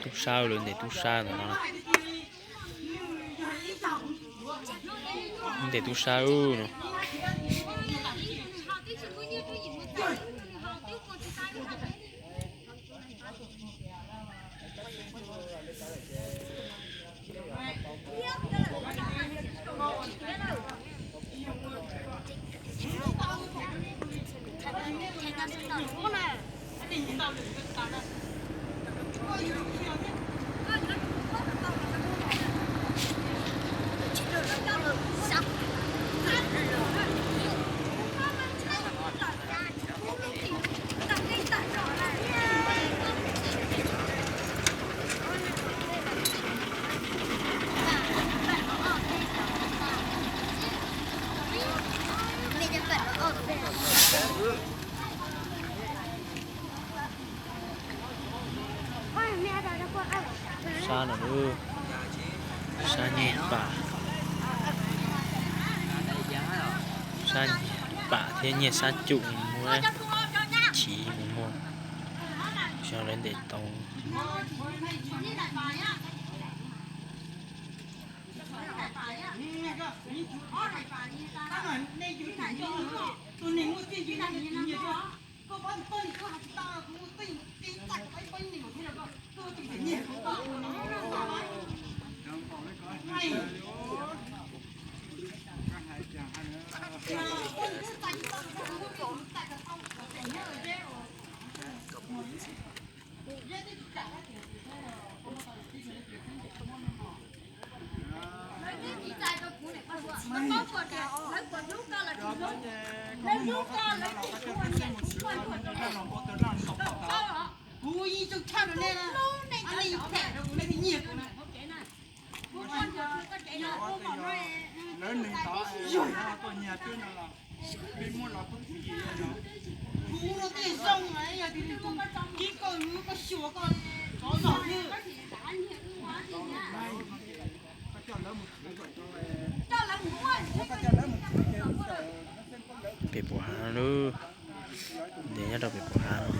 Tub sab, lawv ntes tub sab ntawm no. Ntes tub sab no. Sab no, sab nyiaj pam, sab nyiaj pam thiab nyiaj sab cum, muab chiv mus muag, xyov lawv ntes tau. Pem pum hav lub, ntes nyob rau pem pum hav no.